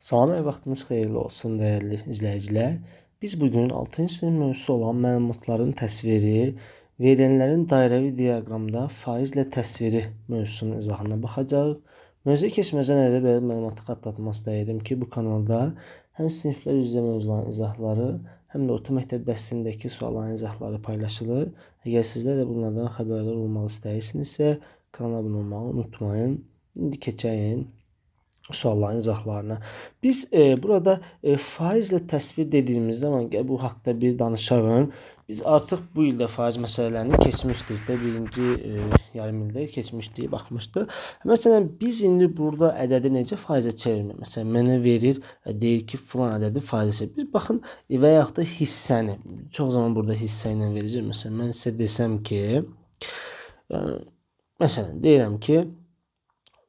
Salam, hər vaxtınız xeyirli olsun dəyərli izləyicilər. Biz bugün 6-cı sinif mövzusu olan məlumatların təsviri, verilənlərin dairəvi diaqramda faizlə təsviri mövzusunun izahına baxacağıq. Mövzuya keçməzdən əvvəl belə məlumatı xatırlatmaq istəyirdim ki, bu kanalda həm siniflər üzrə mövzuların izahları, həm də orta məktəb dərsindəki sualların izahları paylaşılır. Əgər sizlər də bunlardan xəbərdar olmaq istəyirsinizsə, kanala abunə olmağı unutmayın. İndi keçəyin sualların izahlarına. Biz burada faizlə təsvir dediyimiz zaman gəl bu haqda bir danışaq. Biz artıq bu ildə faiz məsələlərini keçmişdik də, birinci yarım ildə keçmişdik, baxmışdıq. Məsələn, biz indi burada ədədi necə faizə çevirmək? Məsələn, mənə verir, deyir ki, filan ədədi faizə çevirir. Biz baxın və yaxud da hissəni. Çox zaman burada hissə ilə verəcək. Məsələn, mən sizə desəm ki, məsələn, deyirəm ki,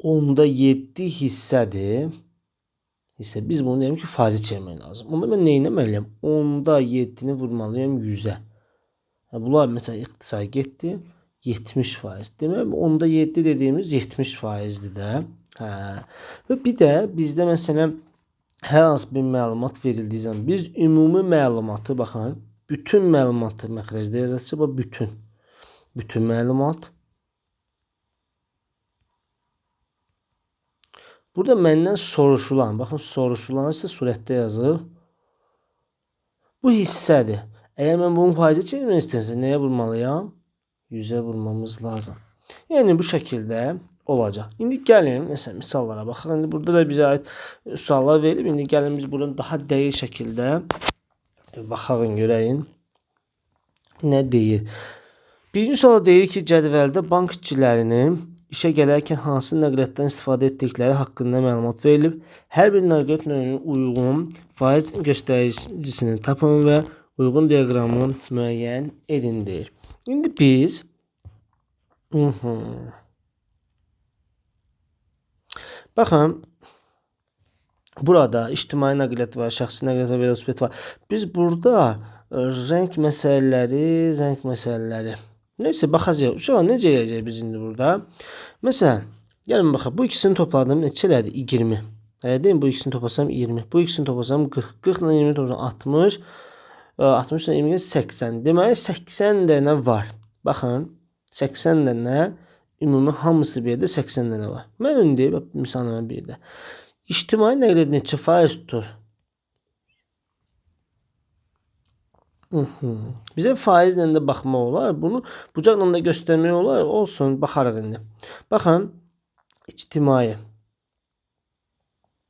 0,7 hissədir. Hissə. Biz bunu deyəm ki, faizə çevirmək lazım. Onda mən nə etməliyəm? 0,7-ni vurmalıyam 100-ə. Bunlar məsələn ixtisar getdi. 70%. Demək, 0,7 dediyimiz 70%-dir də. Hə. Və bir də bizdə məsələn hər hansı bir məlumat verildiyi zaman biz ümumi məlumatı baxın, bütün məlumatı məxrəcdə yazacağıq. Bu bütün. Bütün məlumat. Burada məndən soruşulan, baxın soruşulan isə surətdə yazıb. Bu hissədir. Əgər mən bunu faizə çevirmək istəyirəmsə, nəyə vurmalıyam? 100-ə vurmamız lazım. Yəni bu şəkildə olacaq. İndi gəlin, məsələn, misallara baxaq. İndi burada da bizə aid suallar verilib. İndi gəlin biz buradan daha dəqiq şəkildə baxaq, görəyin. Nə deyir? Birinci sual deyir ki, cədvəldə bank işçilərinin işə gələrkən hansı nəqliyyatdan istifadə etdikləri haqqında məlumat verilib. Hər bir nəqliyyat növünün uyğun faiz göstəricisini tapın və uyğun diaqramı müəyyən edin deyir. İndi biz baxın, burada ictimai nəqliyyat var, şəxsi nəqliyyat var, velosiped var. Biz burada rəng məsələləri. Neyse, baxacağıq. Uşaqlar, necə eləyəcəyik biz indi burada? Məsələn, gəlin baxaq. Bu ikisini topladım. Neçə elədi? 20. Elə deyim, bu ikisini toplasam 20. Bu ikisini toplasam 40. 40 ilə 20 toplasam 60. 60 ilə 20 80. Deməli, 80 dənə var. Baxın, 80 dənə ümumi hamısı bir yerdə 80 dənə var. Mən indi, misalına bir də. İctimai nəqliyyat neçə faiz tutur? Bizə faizlə də baxmaq olar. Bunu bucaqla da göstərmək olar. Olsun, baxarıq indi. Baxın, ictimai.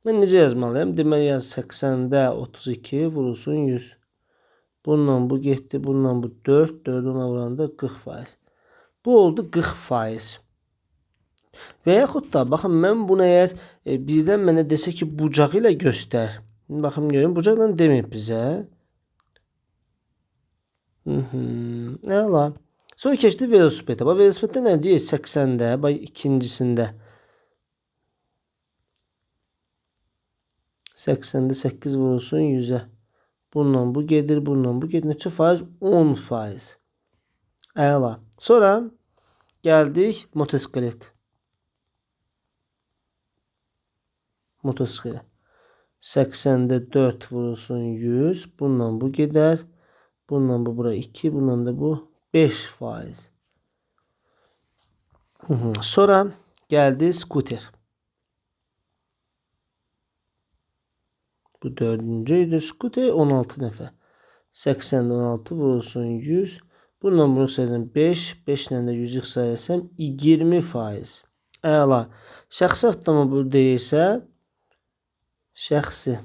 Mən necə yazmalıyam? Deməli, yaz 80-də 32 vurulsun 100. Bununla bu getdi, bununla bu 4. 4-ü ona vuranda 40%. Bu oldu 40%. Və yaxud da, baxın, mən bunu əgər birdən mənə desə ki, bucağı ilə göstər. Baxın, görün, bucaqla deməyib bizə. Əla. Sonra keçdi velosipedə. Bax, velosipeddə nə deyir? 80-də, bax, ikincisində. 80-də 8 vurulsun 100-ə. Bununla bu gedir, bununla bu gedir. Neçə faiz? 10%. Əla. Sonra gəldik motosiklet. Motosiklet. 80-də 4 vurulsun 100. Bununla bu gedər. Bununla bu bura 2, bununla da bu 5%. Sonra gəldi skuter. Bu dördüncü idi. Skuter 16 nəfər. 80-də 16 vurulsun 100. Bununla bunu ixtisar 5, 5 ilə də 100 ixtisar etsəm 20%. Əla. Şəxsi avtomobil deyirsə, şəxsi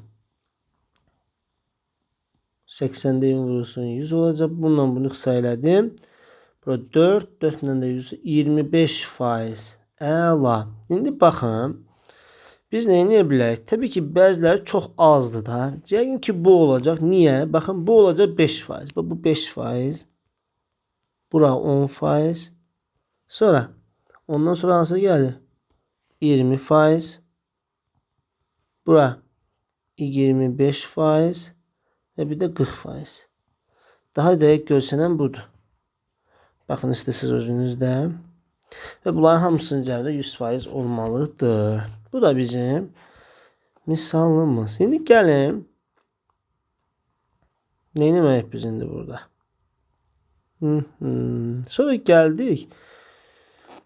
80-də 20 vurulsun 100 olacaq. Bununla bunu ixtisar elədim. Bura 4, 4 ilə də 100, 25%. Əla. İndi baxın, biz nə edə bilərik? Təbii ki, bəziləri çox azdır da. Yəqin ki, bu olacaq. Niyə? Baxın, bu olacaq 5%. Bax, bu 5%. Bura 10%. Sonra, ondan sonra hansı gəlir? 20%. Bura 25%. Və bir də 40%. Daha dəqiq görsənən budur. Baxın, istəsiniz özünüz də. Və bunların hamısının cəmdə 100% olmalıdır. Bu da bizim misalımız. İndi gəlin. Nə etməliyik biz indi burada? Sonra gəldik.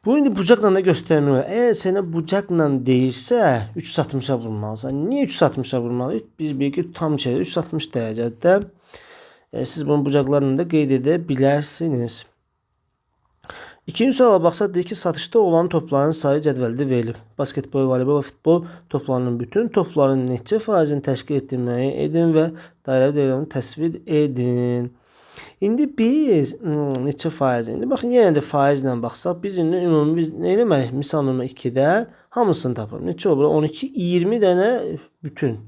Bu indi bucaqla da göstərmək olar. Əgər sənə bucaqla deyirsə, 360-a vurmalısan. Niyə 360-a vurmalıyıq? Biz bilirik ki, tam çevrə 360 dərəcədə. Siz bunu bucaqlarla da qeyd edə bilərsiniz. İkinci suala baxsaq, deyir ki, satışda olan topların sayı cədvəldə verilib. Basketbol, voleybol və futbol toplarının bütün topların neçə faizini təşkil etdiyini müəyyən edin və dairəvi diaqramı təsvir edin. İndi biz neçə faiz? İndi baxın, yenə də faizlə baxsaq, biz indi ümumi biz nə eləməliyik? Misal nömrə 2-də hamısını tapırıq. Neçə olur? 12, 20 dənə bütün.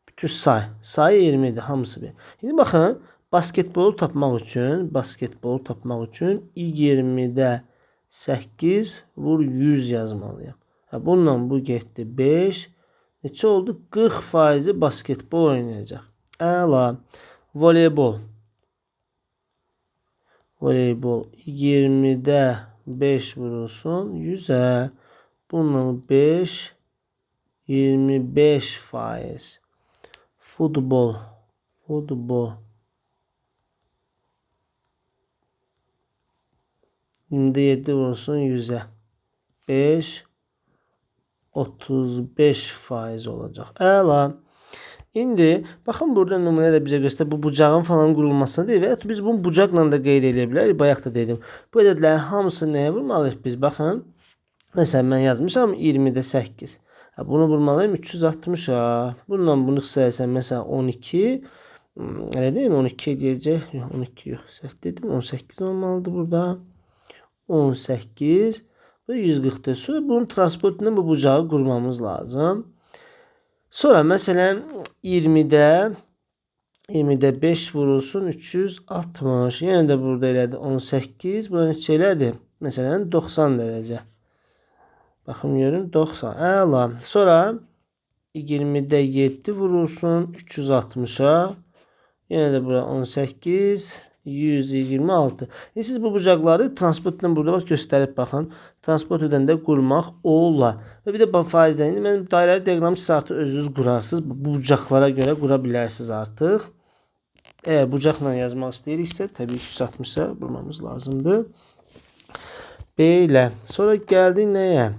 Bütün say. Sayı 20-dir, hamısı bir. İndi baxın, basketbolu tapmaq üçün 20-də 8 vur 100 yazmalıyam. Bununla bu getdi 5. Neçə oldu? 40 faizi basketbol oynayacaq. Əla. Voleybol. Voleybol 20-də 5 vurulsun 100-ə. Bununla 5, 25 faiz. Futbol. Futbol. 27 vurulsun 100-ə. 5, 35 faiz olacaq. Əla. İndi baxın, burada nümunə də bizə göstər. Bu bucağın falan qurulmasını deyil. Və ya biz bunu bucaqla da qeyd edə bilərik. Bayaq da dedim. Bu ədədlərin hamısını nəyə vurmalıyıq biz? Baxın. Məsələn, mən yazmışam 20-də 8. Bunu vurmalıyım 360-a. Bununla bunu sayasam, məsələn, 12. Elə deyil mi? 12 deyəcək. Yox, 12 yox. Səhv dedim. 18 olmalıdır burada. 18. Bu 144. Sonra bunun transportunu bu bucağı qurmamız lazım. Sonra məsələn 20-də 5 vurulsun 360. Yenə də burada elədi 18. Bura neçə elədi? Məsələn 90 dərəcə. Baxın görüm 90. Əla. Sonra 20-də 7 vurulsun 360-a. Yenə də bura 18. 126. İndi siz bu bucaqları transportla burada bax göstərib baxın. Transport edəndə qurmaq olar. Və bir də faizdən indi mən dairəvi diaqramı siz artıq özünüz qurarsınız. Bu bucaqlara görə qura bilərsiniz artıq. Əgər bucaqla yazmaq istəyiriksə, təbii ki 360-a vurmamız lazımdır. Belə. Sonra gəldik nəyə?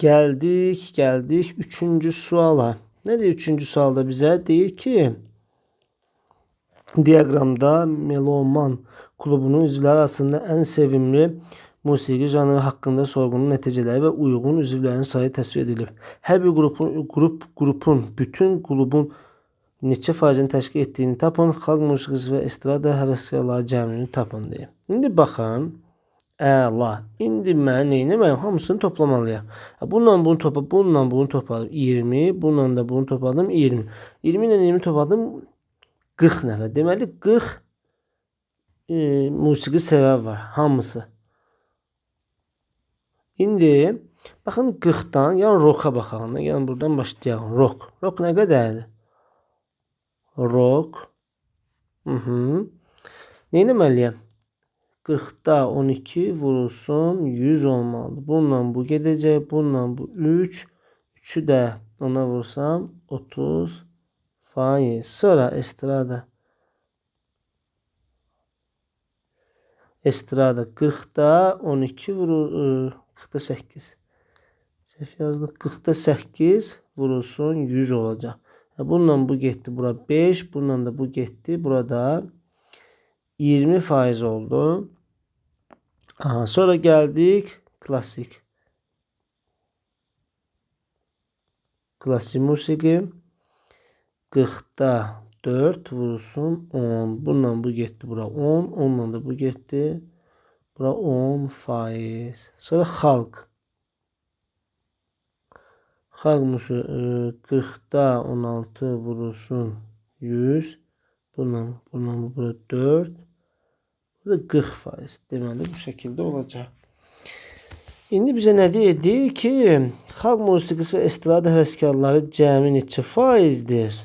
Gəldik üçüncü suala. Nə deyir üçüncü sualda bizə? Deyir ki, diaqramda Meloman klubunun üzvləri arasında ən sevimli musiqi janrı haqqında sorğunun nəticələri və uyğun üzvlərin sayı təsvir edilib. Hər bir qrupun bütün klubun neçə faizini təşkil etdiyini tapın. Xalq musiqisi və estrada həvəskarları cəmini tapın deyə. İndi baxın. Əla. İndi mən nə etməliyəm? Hamısını toplamalıyam. Bununla bunu topladım, bununla bunu topladım 20, bununla da bunu topladım 20. 20 ilə 20 topladım 40 nəfər. Deməli 40 musiqi sevər var. Hamısı. İndi baxın 40-dan, yəni rocka baxaq. Yəni buradan başlayaq. Rock. Rock nə qədərdir? Rock. Nə etməliyəm? 40-da 12 vurulsun 100 olmalıdır. Bununla bu gedəcək. Bununla bu 3. 3-ü də ona vursam 30 faiz. Sonra estrada. Estrada 40-da 12 vurul 40-da 8. Səhv yazdıq. 40-da 8 vurulsun 100 olacaq. Bununla bu getdi bura 5. Bununla da bu getdi. Burada 20 faiz oldu. Aha, sonra gəldik klasik. Klasik musiqi 40-da 4 vurulsun 10. Bununla bu getdi bura 10. 10-la da bu getdi. Bura 10 faiz. Sonra xalq. Xalq musiqi 40-da 16 vurulsun 100. Bununla bu bura 4. Bu da 40 faiz. Deməli bu şəkildə olacaq. İndi bizə nə deyir? Deyir ki, xalq musiqisi və estrada həvəskarları cəmi neçə faizdir?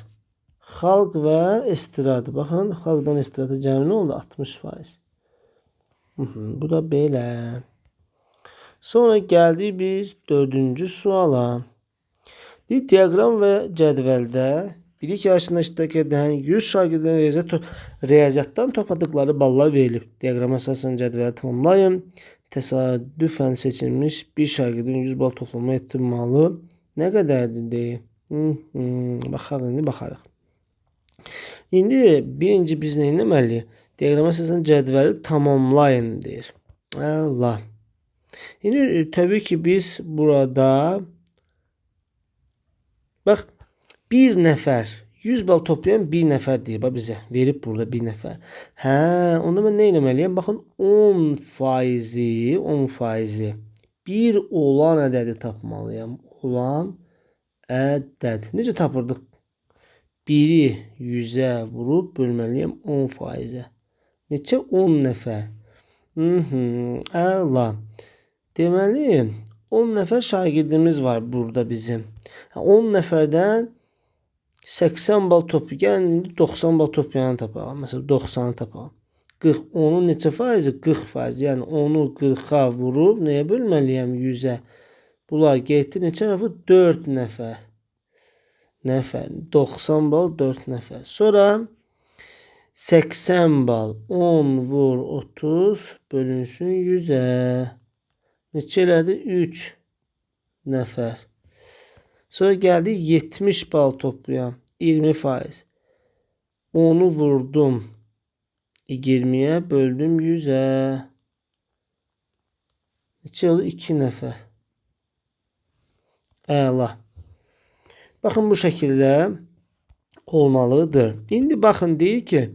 Xalq və estrada. Baxın, xalqdan estrada cəmi nə oldu? 60 faiz. Bu da belə. Sonra gəldik biz dördüncü suala. Deyir, diaqram və cədvəldə bilik yarışında iştirak edən 100 şagirdin riyaziyyatdan topladıqları ballar verilib. Diaqrama əsasən cədvəli tamamlayın. Təsadüfən seçilmiş bir şagirdin 100 bal toplama ehtimalı nə qədərdir deyir. Baxaq indi, baxarıq. İndi birinci biz nə etməliyik? Diaqrama əsasən cədvəli tamamlayın deyir. Əla. İndi təbii ki biz burada bax bir nəfər 100 bal toplayan bir nəfər deyir bax bizə. Verib burada bir nəfər. Hə, onda mən nə etməliyəm? Baxın 10% bir olan ədədi tapmalıyam. Olan ədəd. Necə tapırdıq? 1-i 100-ə vurub bölməliyəm 10%-ə. Neçə? 10 nəfər. Əla. Deməli, 10 nəfər şagirdimiz var burada bizim. 10 nəfərdən 80 bal topu, yəni 90 bal toplayanı tapaq. Məsələn, 90-ı tapaq. 40, onun neçə faizi? 40 faiz. Yəni, onu 40-a vurub nəyə bölməliyəm? 100-ə. Bunlar getdi. Neçə nəfər? 4 nəfər. Nəfər. 90 bal 4 nəfər. Sonra 80 bal 10 vur 30 bölünsün 100-ə. Neçə elədi? 3 nəfər. Sonra gəldi 70 bal toplayan 20 faiz. 10-u vurdum 20-yə böldüm 100-ə. Neçə oldu? 2 nəfər. Əla. Baxın bu şəkildə olmalıdır. İndi baxın deyir ki,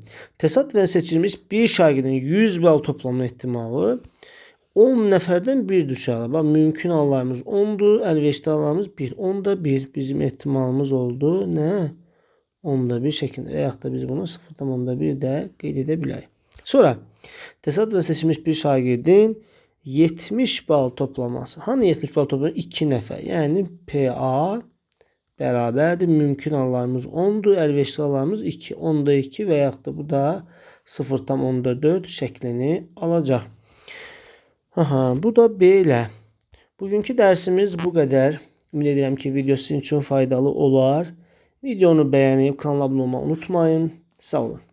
təsadüfən seçilmiş bir şagirdin 100 bal toplama ehtimalı 10 nəfərdən 1 düşər. Bax, mümkün hallarımız 10-dur, əlverişli hallarımız 1. 10-da 1 bizim ehtimalımız oldu. Nə? 10-da 1 şəklində. Və yaxud da biz bunu 0,1 də qeyd edə bilərik. Sonra təsadüfən seçilmiş bir şagirdin 70 bal toplaması. Hani 70 bal toplaması? 2 nəfər. Yəni PA bərabərdir. Mümkün hallarımız 10-dur, əlverişli hallarımız 2. 10-da 2 və yaxud da bu da 0,4 şəklini alacaq. Aha, bu da belə. Bugünkü dərsimiz bu qədər. Ümid edirəm ki, video sizin üçün faydalı olar. Videonu bəyənib kanala abunə olmağı unutmayın. Sağ olun.